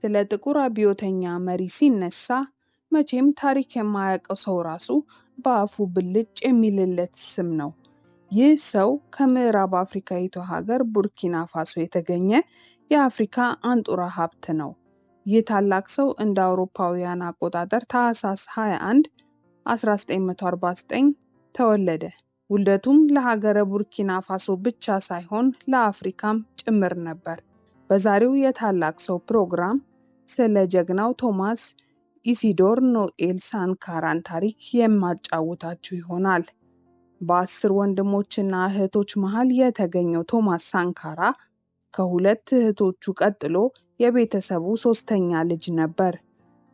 ስለ ጥቁር አብዮተኛ መሪ ሲነሳ መቼም ታሪክ የማያውቀው ሰው ራሱ በአፉ ብልጭ የሚልለት ስም ነው። ይህ ሰው ከምዕራብ አፍሪካዊቷ ሀገር ቡርኪና ፋሶ የተገኘ የአፍሪካ አንጡራ ሀብት ነው። ይህ ታላቅ ሰው እንደ አውሮፓውያን አቆጣጠር ታህሳስ 21 1949 ተወለደ። ውልደቱም ለሀገረ ቡርኪና ፋሶ ብቻ ሳይሆን ለአፍሪካም ጭምር ነበር። በዛሬው የታላቅ ሰው ፕሮግራም ስለ ጀግናው ቶማስ ኢሲዶር ኖኤል ሳንካራን ታሪክ የማጫውታችሁ ይሆናል። በ10 ወንድሞችና እህቶች መሃል የተገኘው ቶማስ ሳንካራ ከሁለት እህቶቹ ቀጥሎ የቤተሰቡ ሶስተኛ ልጅ ነበር።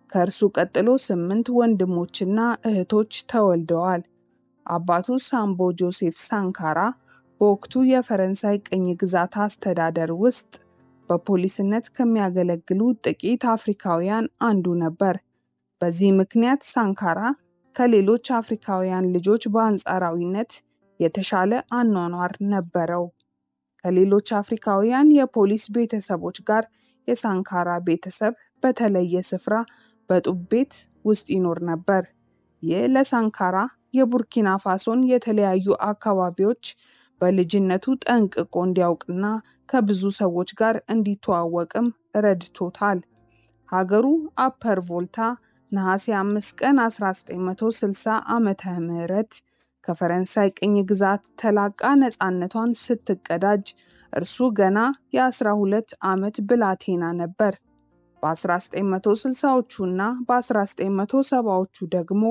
ከእርሱ ቀጥሎ 8 ወንድሞችና እህቶች ተወልደዋል። አባቱ ሳምቦ ጆሴፍ ሳንካራ በወቅቱ የፈረንሳይ ቅኝ ግዛት አስተዳደር ውስጥ በፖሊስነት ከሚያገለግሉ ጥቂት አፍሪካውያን አንዱ ነበር። በዚህ ምክንያት ሳንካራ ከሌሎች አፍሪካውያን ልጆች በአንጻራዊነት የተሻለ አኗኗር ነበረው። ከሌሎች አፍሪካውያን የፖሊስ ቤተሰቦች ጋር የሳንካራ ቤተሰብ በተለየ ስፍራ በጡብ ቤት ውስጥ ይኖር ነበር። ይህ ለሳንካራ የቡርኪና ፋሶን የተለያዩ አካባቢዎች በልጅነቱ ጠንቅቆ እንዲያውቅና ከብዙ ሰዎች ጋር እንዲተዋወቅም ረድቶታል። ሀገሩ አፐር ቮልታ ነሐሴ 5 ቀን 1960 ዓመተ ምህረት ከፈረንሳይ ቅኝ ግዛት ተላቃ ነፃነቷን ስትቀዳጅ እርሱ ገና የ12 ዓመት ብላቴና ነበር። በ1960ዎቹና በ1970ዎቹ ደግሞ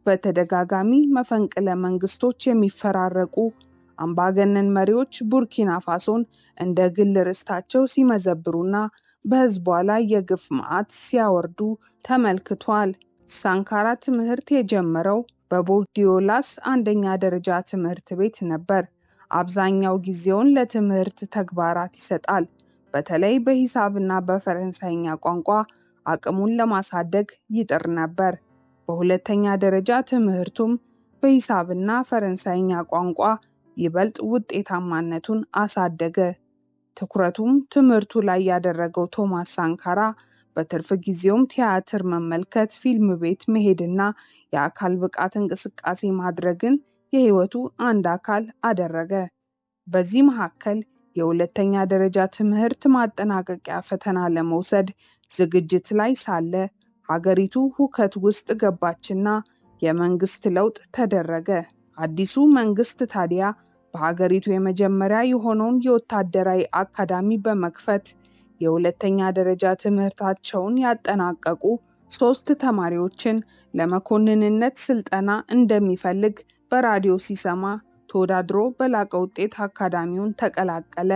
በተደጋጋሚ መፈንቅለ መንግስቶች የሚፈራረቁ አምባገነን መሪዎች ቡርኪና ፋሶን እንደ ግል ርስታቸው ሲመዘብሩና በህዝቧ ላይ የግፍ መዓት ሲያወርዱ ተመልክቷል። ሳንካራ ትምህርት የጀመረው በቦዲዮላስ አንደኛ ደረጃ ትምህርት ቤት ነበር። አብዛኛው ጊዜውን ለትምህርት ተግባራት ይሰጣል። በተለይ በሂሳብና በፈረንሳይኛ ቋንቋ አቅሙን ለማሳደግ ይጥር ነበር። በሁለተኛ ደረጃ ትምህርቱም በሂሳብና ፈረንሳይኛ ቋንቋ ይበልጥ ውጤታማነቱን አሳደገ። ትኩረቱም ትምህርቱ ላይ ያደረገው ቶማስ ሳንካራ በትርፍ ጊዜውም ቲያትር መመልከት፣ ፊልም ቤት መሄድና የአካል ብቃት እንቅስቃሴ ማድረግን የህይወቱ አንድ አካል አደረገ። በዚህ መካከል የሁለተኛ ደረጃ ትምህርት ማጠናቀቂያ ፈተና ለመውሰድ ዝግጅት ላይ ሳለ ሀገሪቱ ሁከት ውስጥ ገባችና የመንግስት ለውጥ ተደረገ። አዲሱ መንግስት ታዲያ በሀገሪቱ የመጀመሪያ የሆነውን የወታደራዊ አካዳሚ በመክፈት የሁለተኛ ደረጃ ትምህርታቸውን ያጠናቀቁ 3 ተማሪዎችን ለመኮንንነት ስልጠና እንደሚፈልግ በራዲዮ ሲሰማ ተወዳድሮ በላቀ ውጤት አካዳሚውን ተቀላቀለ።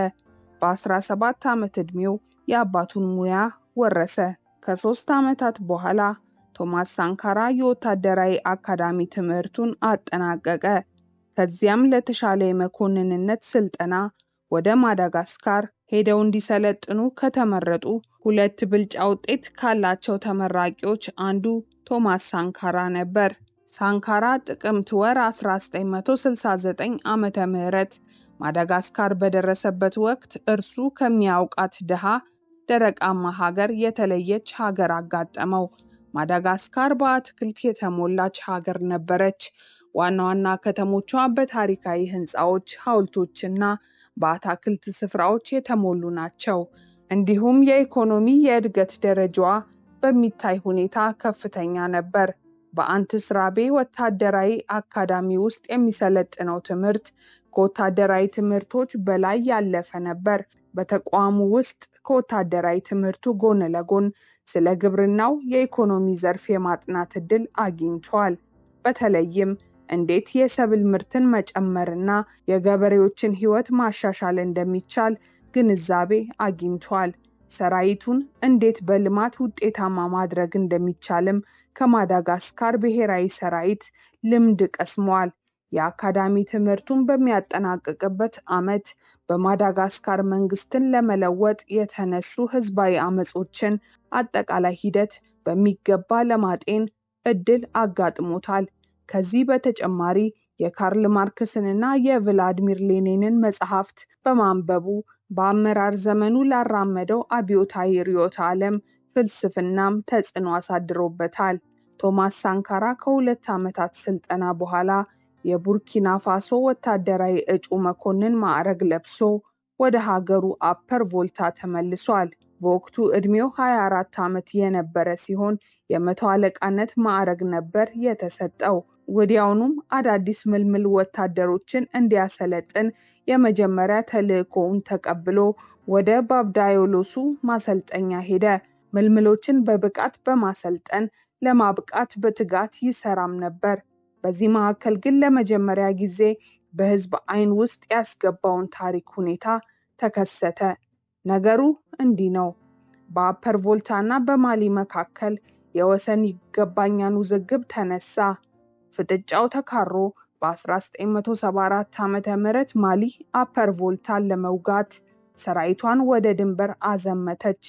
በ17 ዓመት ዕድሜው የአባቱን ሙያ ወረሰ። ከ3 ዓመታት በኋላ ቶማስ ሳንካራ የወታደራዊ አካዳሚ ትምህርቱን አጠናቀቀ። ከዚያም ለተሻለ የመኮንንነት ስልጠና ወደ ማዳጋስካር ሄደው እንዲሰለጥኑ ከተመረጡ 2 ብልጫ ውጤት ካላቸው ተመራቂዎች አንዱ ቶማስ ሳንካራ ነበር። ሳንካራ ጥቅምት ወር 1969 ዓመተ ምህረት ማዳጋስካር በደረሰበት ወቅት እርሱ ከሚያውቃት ድሃ ደረቃማ ሀገር የተለየች ሀገር አጋጠመው። ማዳጋስካር በአትክልት የተሞላች ሀገር ነበረች። ዋና ዋና ከተሞቿ በታሪካዊ ህንፃዎች፣ ሐውልቶችና በአትክልት ስፍራዎች የተሞሉ ናቸው። እንዲሁም የኢኮኖሚ የእድገት ደረጃዋ በሚታይ ሁኔታ ከፍተኛ ነበር። በአንትስራቤ ወታደራዊ አካዳሚ ውስጥ የሚሰለጥነው ትምህርት ከወታደራዊ ትምህርቶች በላይ ያለፈ ነበር። በተቋሙ ውስጥ ከወታደራዊ ትምህርቱ ጎን ለጎን ስለ ግብርናው የኢኮኖሚ ዘርፍ የማጥናት ዕድል አግኝቷል። በተለይም እንዴት የሰብል ምርትን መጨመርና የገበሬዎችን ህይወት ማሻሻል እንደሚቻል ግንዛቤ አግኝቷል። ሰራዊቱን እንዴት በልማት ውጤታማ ማድረግ እንደሚቻልም ከማዳጋስካር ብሔራዊ ሰራዊት ልምድ ቀስሟል። የአካዳሚ ትምህርቱን በሚያጠናቅቅበት ዓመት በማዳጋስካር መንግስትን ለመለወጥ የተነሱ ህዝባዊ አመጾችን አጠቃላይ ሂደት በሚገባ ለማጤን እድል አጋጥሞታል። ከዚህ በተጨማሪ የካርል ማርክስንና የቭላድሚር ሌኒንን መጽሐፍት በማንበቡ በአመራር ዘመኑ ላራመደው አብዮታዊ ርዕዮተ ዓለም ፍልስፍናም ተጽዕኖ አሳድሮበታል። ቶማስ ሳንካራ ከ2 ዓመታት ስልጠና በኋላ የቡርኪና ፋሶ ወታደራዊ እጩ መኮንን ማዕረግ ለብሶ ወደ ሀገሩ አፐር ቮልታ ተመልሷል። በወቅቱ ዕድሜው 24 ዓመት የነበረ ሲሆን የመቶ አለቃነት ማዕረግ ነበር የተሰጠው። ወዲያውኑም አዳዲስ ምልምል ወታደሮችን እንዲያሰለጥን የመጀመሪያ ተልዕኮውን ተቀብሎ ወደ ባብዳዮሎሱ ማሰልጠኛ ሄደ። ምልምሎችን በብቃት በማሰልጠን ለማብቃት በትጋት ይሰራም ነበር። በዚህ መካከል ግን ለመጀመሪያ ጊዜ በሕዝብ ዓይን ውስጥ ያስገባውን ታሪክ ሁኔታ ተከሰተ። ነገሩ እንዲህ ነው። በአፐር ቮልታ እና በማሊ መካከል የወሰን ይገባኛል ውዝግብ ተነሳ። ፍጥጫው ተካሮ በ1974 ዓ.ም ማሊ አፐር ቮልታን ለመውጋት ሰራዊቷን ወደ ድንበር አዘመተች።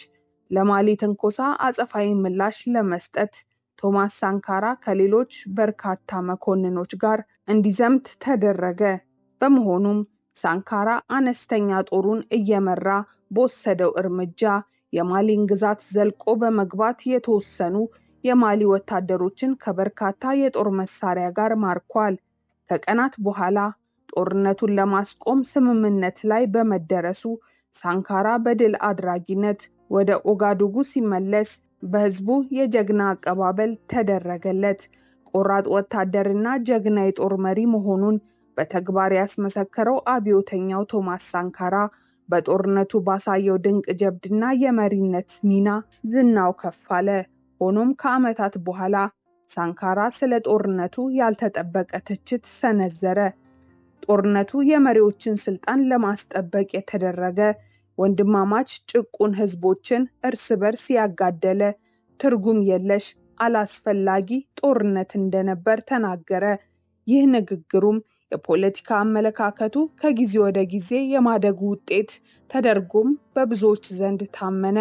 ለማሊ ትንኮሳ አጸፋዊ ምላሽ ለመስጠት ቶማስ ሳንካራ ከሌሎች በርካታ መኮንኖች ጋር እንዲዘምት ተደረገ። በመሆኑም ሳንካራ አነስተኛ ጦሩን እየመራ በወሰደው እርምጃ የማሊን ግዛት ዘልቆ በመግባት የተወሰኑ የማሊ ወታደሮችን ከበርካታ የጦር መሳሪያ ጋር ማርኳል። ከቀናት በኋላ ጦርነቱን ለማስቆም ስምምነት ላይ በመደረሱ ሳንካራ በድል አድራጊነት ወደ ኦጋዱጉ ሲመለስ በህዝቡ የጀግና አቀባበል ተደረገለት። ቆራጥ ወታደርና ጀግና የጦር መሪ መሆኑን በተግባር ያስመሰከረው አብዮተኛው ቶማስ ሳንካራ በጦርነቱ ባሳየው ድንቅ ጀብድና የመሪነት ሚና ዝናው ከፍ አለ። ሆኖም ከዓመታት በኋላ ሳንካራ ስለ ጦርነቱ ያልተጠበቀ ትችት ሰነዘረ። ጦርነቱ የመሪዎችን ስልጣን ለማስጠበቅ የተደረገ፣ ወንድማማች ጭቁን ህዝቦችን እርስ በርስ ያጋደለ፣ ትርጉም የለሽ አላስፈላጊ ጦርነት እንደነበር ተናገረ። ይህ ንግግሩም የፖለቲካ አመለካከቱ ከጊዜ ወደ ጊዜ የማደጉ ውጤት ተደርጎም በብዙዎች ዘንድ ታመነ።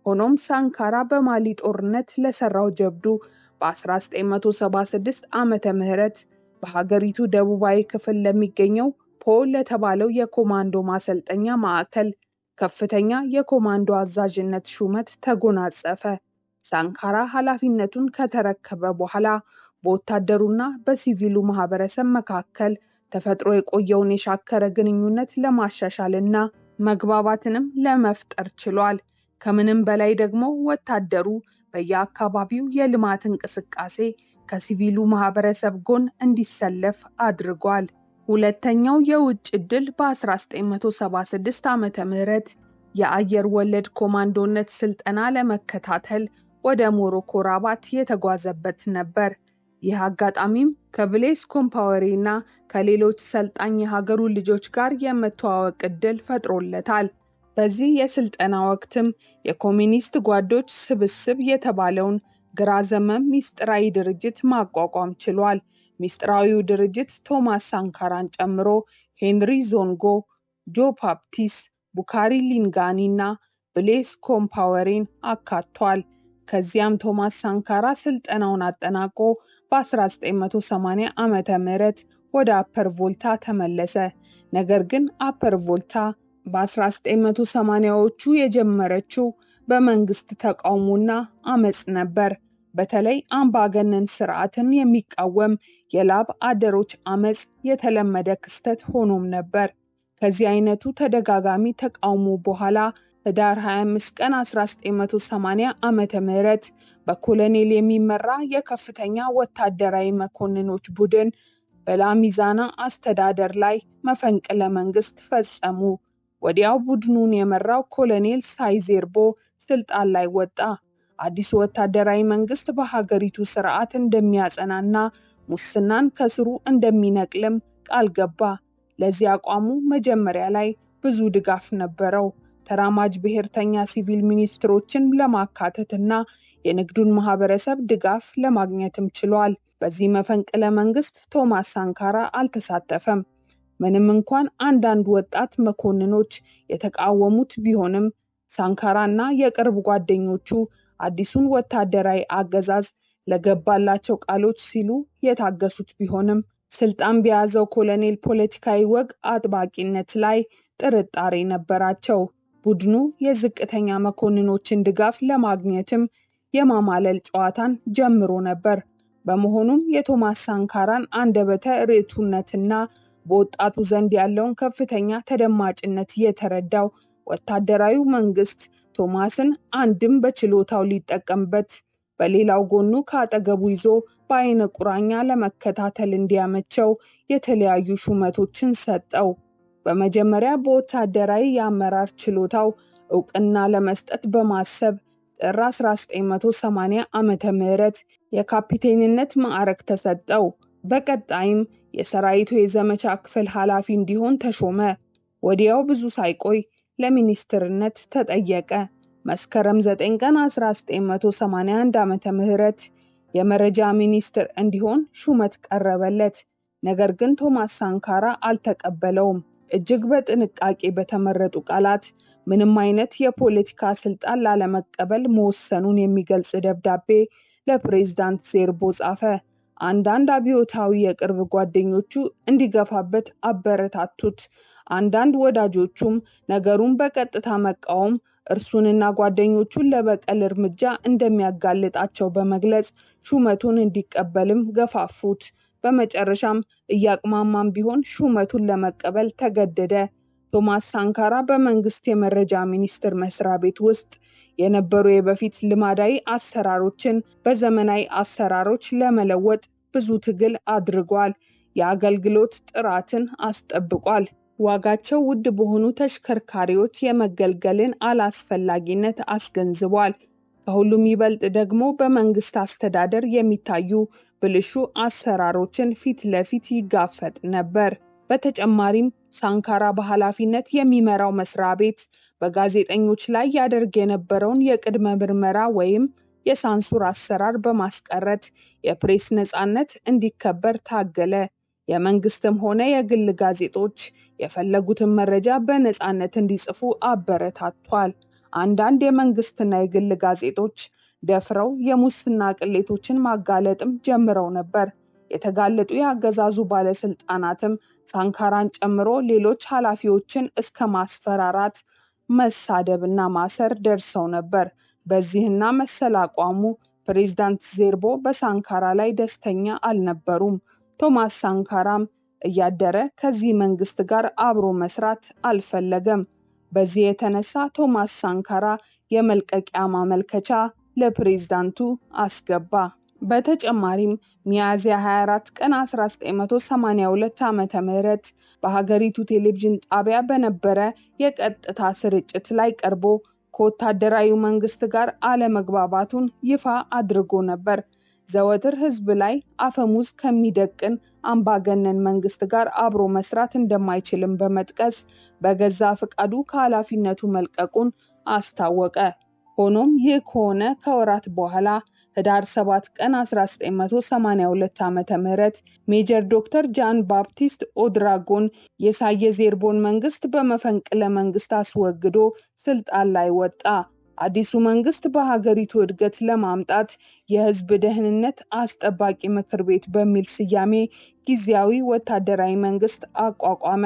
ሆኖም ሳንካራ በማሊ ጦርነት ለሰራው ጀብዱ በ1976 ዓመተ ምህረት በሀገሪቱ ደቡባዊ ክፍል ለሚገኘው ፖ ለተባለው የኮማንዶ ማሰልጠኛ ማዕከል ከፍተኛ የኮማንዶ አዛዥነት ሹመት ተጎናጸፈ። ሳንካራ ኃላፊነቱን ከተረከበ በኋላ በወታደሩና በሲቪሉ ማህበረሰብ መካከል ተፈጥሮ የቆየውን የሻከረ ግንኙነት ለማሻሻልና መግባባትንም ለመፍጠር ችሏል። ከምንም በላይ ደግሞ ወታደሩ በየአካባቢው የልማት እንቅስቃሴ ከሲቪሉ ማህበረሰብ ጎን እንዲሰለፍ አድርጓል። ሁለተኛው የውጭ ዕድል በ1976 ዓመተ ምህረት የአየር ወለድ ኮማንዶነት ስልጠና ለመከታተል ወደ ሞሮኮ ራባት የተጓዘበት ነበር። ይህ አጋጣሚም ከብሌስ ኮምፓወሬ እና ከሌሎች ሰልጣኝ የሀገሩ ልጆች ጋር የመተዋወቅ ዕድል ፈጥሮለታል። በዚህ የስልጠና ወቅትም የኮሚኒስት ጓዶች ስብስብ የተባለውን ግራ ዘመም ሚስጥራዊ ድርጅት ማቋቋም ችሏል። ሚስጥራዊው ድርጅት ቶማስ ሳንካራን ጨምሮ ሄንሪ ዞንጎ፣ ጆ ፓፕቲስ፣ ቡካሪ ሊንጋኒ እና ብሌስ ኮምፓወሬን አካቷል። ከዚያም ቶማስ ሳንካራ ስልጠናውን አጠናቆ በ1980 ዓመተ ምህረት ወደ አፐር ቮልታ ተመለሰ። ነገር ግን አፐር ቮልታ በ1980ዎቹ የጀመረችው በመንግስት ተቃውሞና አመጽ ነበር። በተለይ አምባገነን ስርዓትን የሚቃወም የላብ አደሮች አመጽ የተለመደ ክስተት ሆኖም ነበር። ከዚህ አይነቱ ተደጋጋሚ ተቃውሞ በኋላ ህዳር 25 ቀን 1980 ዓመተ ምህረት በኮሎኔል የሚመራ የከፍተኛ ወታደራዊ መኮንኖች ቡድን በላሚዛና አስተዳደር ላይ መፈንቅለ መንግስት ፈጸሙ። ወዲያው ቡድኑን የመራው ኮሎኔል ሳይዜርቦ ስልጣን ላይ ወጣ። አዲሱ ወታደራዊ መንግስት በሀገሪቱ ስርዓት እንደሚያጸናና ሙስናን ከስሩ እንደሚነቅልም ቃል ገባ። ለዚህ አቋሙ መጀመሪያ ላይ ብዙ ድጋፍ ነበረው። ተራማጅ ብሔርተኛ ሲቪል ሚኒስትሮችን ለማካተትና የንግዱን ማህበረሰብ ድጋፍ ለማግኘትም ችሏል። በዚህ መፈንቅለ መንግስት ቶማስ ሳንካራ አልተሳተፈም። ምንም እንኳን አንዳንድ ወጣት መኮንኖች የተቃወሙት ቢሆንም ሳንካራ እና የቅርብ ጓደኞቹ አዲሱን ወታደራዊ አገዛዝ ለገባላቸው ቃሎች ሲሉ የታገሱት ቢሆንም ስልጣን በያዘው ኮሎኔል ፖለቲካዊ ወግ አጥባቂነት ላይ ጥርጣሬ ነበራቸው። ቡድኑ የዝቅተኛ መኮንኖችን ድጋፍ ለማግኘትም የማማለል ጨዋታን ጀምሮ ነበር። በመሆኑም የቶማስ ሳንካራን አንደበተ ርቱዕነትና በወጣቱ ዘንድ ያለውን ከፍተኛ ተደማጭነት የተረዳው ወታደራዊ መንግስት ቶማስን አንድም በችሎታው ሊጠቀምበት፣ በሌላው ጎኑ ከአጠገቡ ይዞ በአይነ ቁራኛ ለመከታተል እንዲያመቸው የተለያዩ ሹመቶችን ሰጠው። በመጀመሪያ በወታደራዊ የአመራር ችሎታው እውቅና ለመስጠት በማሰብ ጥር 1980 ዓመተ ምህረት የካፒቴንነት ማዕረግ ተሰጠው። በቀጣይም የሰራዊቱ የዘመቻ ክፍል ኃላፊ እንዲሆን ተሾመ። ወዲያው ብዙ ሳይቆይ ለሚኒስትርነት ተጠየቀ። መስከረም 9 ቀን 1981 ዓመተ ምህረት የመረጃ ሚኒስትር እንዲሆን ሹመት ቀረበለት። ነገር ግን ቶማስ ሳንካራ አልተቀበለውም። እጅግ በጥንቃቄ በተመረጡ ቃላት ምንም አይነት የፖለቲካ ስልጣን ላለመቀበል መወሰኑን የሚገልጽ ደብዳቤ ለፕሬዝዳንት ዜርቦ ጻፈ። አንዳንድ አብዮታዊ የቅርብ ጓደኞቹ እንዲገፋበት አበረታቱት። አንዳንድ ወዳጆቹም ነገሩን በቀጥታ መቃወም እርሱንና ጓደኞቹን ለበቀል እርምጃ እንደሚያጋልጣቸው በመግለጽ ሹመቱን እንዲቀበልም ገፋፉት። በመጨረሻም እያቅማማም ቢሆን ሹመቱን ለመቀበል ተገደደ። ቶማስ ሳንካራ በመንግስት የመረጃ ሚኒስቴር መስሪያ ቤት ውስጥ የነበሩ የበፊት ልማዳዊ አሰራሮችን በዘመናዊ አሰራሮች ለመለወጥ ብዙ ትግል አድርጓል። የአገልግሎት ጥራትን አስጠብቋል። ዋጋቸው ውድ በሆኑ ተሽከርካሪዎች የመገልገልን አላስፈላጊነት አስገንዝቧል። ከሁሉም ይበልጥ ደግሞ በመንግስት አስተዳደር የሚታዩ ብልሹ አሰራሮችን ፊት ለፊት ይጋፈጥ ነበር። በተጨማሪም ሳንካራ በኃላፊነት የሚመራው መስሪያ ቤት በጋዜጠኞች ላይ ያደርግ የነበረውን የቅድመ ምርመራ ወይም የሳንሱር አሰራር በማስቀረት የፕሬስ ነፃነት እንዲከበር ታገለ። የመንግስትም ሆነ የግል ጋዜጦች የፈለጉትን መረጃ በነፃነት እንዲጽፉ አበረታቷል። አንዳንድ የመንግስትና የግል ጋዜጦች ደፍረው የሙስና ቅሌቶችን ማጋለጥም ጀምረው ነበር። የተጋለጡ የአገዛዙ ባለስልጣናትም ሳንካራን ጨምሮ ሌሎች ኃላፊዎችን እስከ ማስፈራራት፣ መሳደብና ማሰር ደርሰው ነበር። በዚህና መሰል አቋሙ ፕሬዝዳንት ዜርቦ በሳንካራ ላይ ደስተኛ አልነበሩም። ቶማስ ሳንካራም እያደረ ከዚህ መንግስት ጋር አብሮ መስራት አልፈለገም። በዚህ የተነሳ ቶማስ ሳንካራ የመልቀቂያ ማመልከቻ ለፕሬዝዳንቱ አስገባ። በተጨማሪም ሚያዝያ 24 ቀን 1982 ዓመተ ምህረት በሀገሪቱ ቴሌቪዥን ጣቢያ በነበረ የቀጥታ ስርጭት ላይ ቀርቦ ከወታደራዊ መንግስት ጋር አለመግባባቱን ይፋ አድርጎ ነበር። ዘወትር ህዝብ ላይ አፈሙዝ ከሚደቅን አምባገነን መንግስት ጋር አብሮ መስራት እንደማይችልም በመጥቀስ በገዛ ፈቃዱ ከኃላፊነቱ መልቀቁን አስታወቀ። ሆኖም ይህ ከሆነ ከወራት በኋላ ህዳር 7 ቀን 1982 ዓመተ ምህረት ሜጀር ዶክተር ጃን ባፕቲስት ኦድራጎን የሳየ ዜርቦን መንግስት በመፈንቅለ መንግስት አስወግዶ ስልጣን ላይ ወጣ። አዲሱ መንግስት በሀገሪቱ እድገት ለማምጣት የህዝብ ደህንነት አስጠባቂ ምክር ቤት በሚል ስያሜ ጊዜያዊ ወታደራዊ መንግስት አቋቋመ።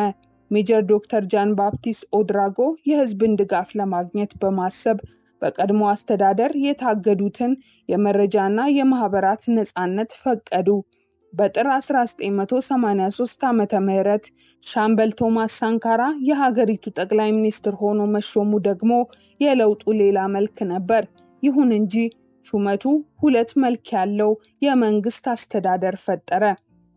ሜጀር ዶክተር ጃን ባፕቲስት ኦድራጎ የህዝብን ድጋፍ ለማግኘት በማሰብ በቀድሞ አስተዳደር የታገዱትን የመረጃና የማህበራት ነፃነት ፈቀዱ። በጥር 1983 ዓመተ ምህረት ሻምበል ቶማስ ሳንካራ የሀገሪቱ ጠቅላይ ሚኒስትር ሆኖ መሾሙ ደግሞ የለውጡ ሌላ መልክ ነበር። ይሁን እንጂ ሹመቱ ሁለት መልክ ያለው የመንግስት አስተዳደር ፈጠረ።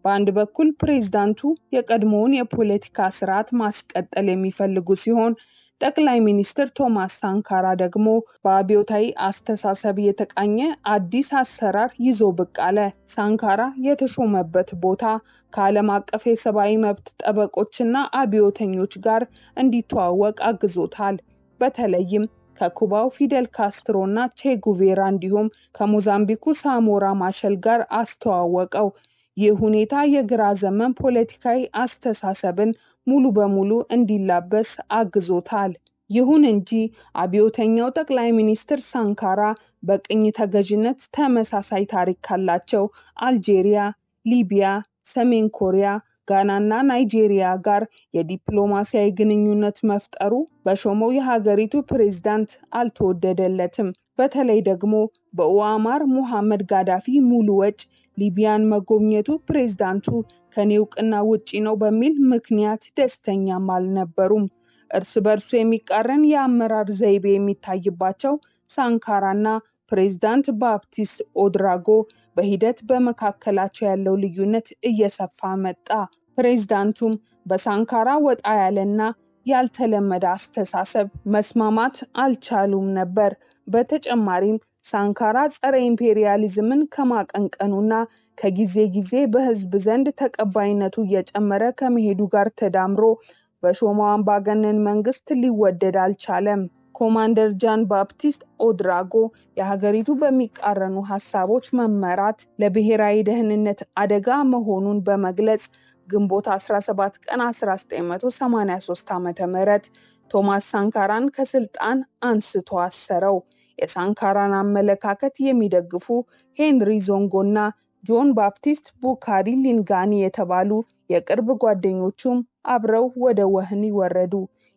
በአንድ በኩል ፕሬዝዳንቱ የቀድሞውን የፖለቲካ ስርዓት ማስቀጠል የሚፈልጉ ሲሆን፣ ጠቅላይ ሚኒስትር ቶማስ ሳንካራ ደግሞ በአብዮታዊ አስተሳሰብ የተቃኘ አዲስ አሰራር ይዞ ብቅ አለ። ሳንካራ የተሾመበት ቦታ ከዓለም አቀፍ የሰብአዊ መብት ጠበቆችና አብዮተኞች ጋር እንዲተዋወቅ አግዞታል። በተለይም ከኩባው ፊደል ካስትሮ እና ቼ ጉቬራ እንዲሁም ከሞዛምቢኩ ሳሞራ ማሸል ጋር አስተዋወቀው። ይህ ሁኔታ የግራ ዘመን ፖለቲካዊ አስተሳሰብን ሙሉ በሙሉ እንዲላበስ አግዞታል። ይሁን እንጂ አብዮተኛው ጠቅላይ ሚኒስትር ሳንካራ በቅኝ ተገዥነት ተመሳሳይ ታሪክ ካላቸው አልጄሪያ፣ ሊቢያ፣ ሰሜን ኮሪያ፣ ጋናና ናይጄሪያ ጋር የዲፕሎማሲያዊ ግንኙነት መፍጠሩ በሾመው የሀገሪቱ ፕሬዝዳንት አልተወደደለትም። በተለይ ደግሞ በኡአማር ሙሐመድ ጋዳፊ ሙሉ ወጪ ሊቢያን መጎብኘቱ ፕሬዝዳንቱ ከኔ እውቅና ውጪ ነው በሚል ምክንያት ደስተኛም አልነበሩም። እርስ በርሱ የሚቃረን የአመራር ዘይቤ የሚታይባቸው ሳንካራና ፕሬዝዳንት ባፕቲስት ኦድራጎ በሂደት በመካከላቸው ያለው ልዩነት እየሰፋ መጣ። ፕሬዝዳንቱም በሳንካራ ወጣ ያለና ያልተለመደ አስተሳሰብ መስማማት አልቻሉም ነበር። በተጨማሪም ሳንካራ ጸረ ኢምፔሪያሊዝምን ከማቀንቀኑና ከጊዜ ጊዜ በሕዝብ ዘንድ ተቀባይነቱ እየጨመረ ከመሄዱ ጋር ተዳምሮ በሾመው አምባገነን መንግስት ሊወደድ አልቻለም። ኮማንደር ጃን ባፕቲስት ኦድራጎ የሀገሪቱ በሚቃረኑ ሀሳቦች መመራት ለብሔራዊ ደህንነት አደጋ መሆኑን በመግለጽ ግንቦት 17 ቀን 1983 ዓ.ም ቶማስ ሳንካራን ከስልጣን አንስቶ አሰረው። የሳንካራን አመለካከት የሚደግፉ ሄንሪ ዞንጎና ጆን ባፕቲስት ቡካሪ ሊንጋኒ የተባሉ የቅርብ ጓደኞቹም አብረው ወደ ወህኒ ወረዱ።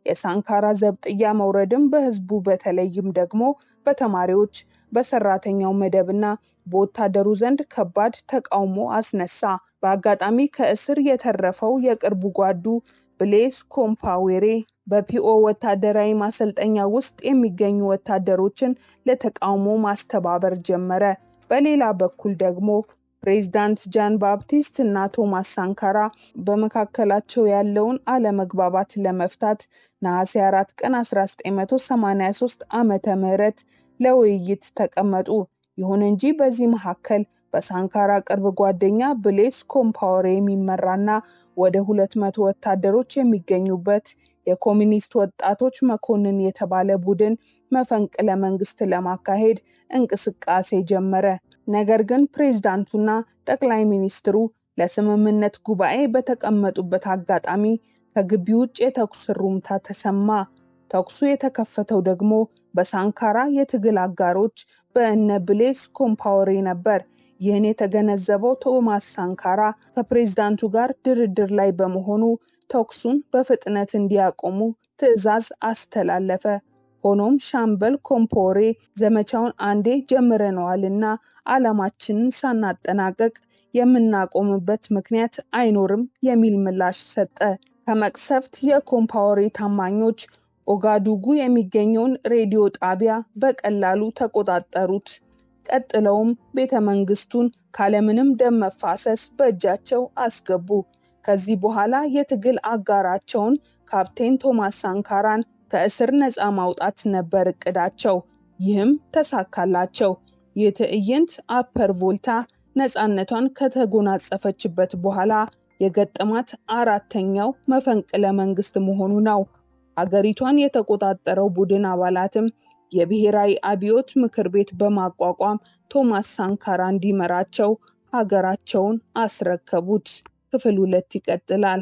የሳንካራ ዘብጥያ መውረድም በህዝቡ በተለይም ደግሞ በተማሪዎች፣ በሰራተኛው መደብና በወታደሩ ዘንድ ከባድ ተቃውሞ አስነሳ። በአጋጣሚ ከእስር የተረፈው የቅርቡ ጓዱ ብሌስ ኮምፓዌሬ በፒኦ ወታደራዊ ማሰልጠኛ ውስጥ የሚገኙ ወታደሮችን ለተቃውሞ ማስተባበር ጀመረ። በሌላ በኩል ደግሞ ፕሬዝዳንት ጃን ባፕቲስት እና ቶማስ ሳንካራ በመካከላቸው ያለውን አለመግባባት ለመፍታት ነሐሴ 4 ቀን 1983 ዓመተ ምህረት ለውይይት ተቀመጡ። ይሁን እንጂ በዚህ መካከል በሳንካራ ቅርብ ጓደኛ ብሌስ ኮምፓወሬ የሚመራና ወደ 200 ወታደሮች የሚገኙበት የኮሚኒስት ወጣቶች መኮንን የተባለ ቡድን መፈንቅለ መንግስት ለማካሄድ እንቅስቃሴ ጀመረ። ነገር ግን ፕሬዝዳንቱና ጠቅላይ ሚኒስትሩ ለስምምነት ጉባኤ በተቀመጡበት አጋጣሚ ከግቢ ውጭ የተኩስ ሩምታ ተሰማ። ተኩሱ የተከፈተው ደግሞ በሳንካራ የትግል አጋሮች በእነ ብሌስ ኮምፓወሬ ነበር። ይህን የተገነዘበው ቶማስ ሳንካራ ከፕሬዝዳንቱ ጋር ድርድር ላይ በመሆኑ ተኩሱን በፍጥነት እንዲያቆሙ ትዕዛዝ አስተላለፈ። ሆኖም ሻምበል ኮምፖሬ ዘመቻውን አንዴ ጀምረነዋልና ዓላማችንን ሳናጠናቀቅ የምናቆምበት ምክንያት አይኖርም የሚል ምላሽ ሰጠ። ከመቅሰፍት የኮምፓወሬ ታማኞች ኦጋዱጉ የሚገኘውን ሬዲዮ ጣቢያ በቀላሉ ተቆጣጠሩት። ቀጥለውም ቤተ መንግስቱን ካለምንም ደም መፋሰስ በእጃቸው አስገቡ። ከዚህ በኋላ የትግል አጋራቸውን ካፕቴን ቶማስ ሳንካራን ከእስር ነፃ ማውጣት ነበር እቅዳቸው። ይህም ተሳካላቸው። ይህ ትዕይንት አፐር ቮልታ ነፃነቷን ከተጎናጸፈችበት በኋላ የገጠማት አራተኛው መፈንቅለ መንግስት መሆኑ ነው። አገሪቷን የተቆጣጠረው ቡድን አባላትም የብሔራዊ አብዮት ምክር ቤት በማቋቋም ቶማስ ሳንካራ እንዲመራቸው ሀገራቸውን አስረከቡት። ክፍል 2 ይቀጥላል።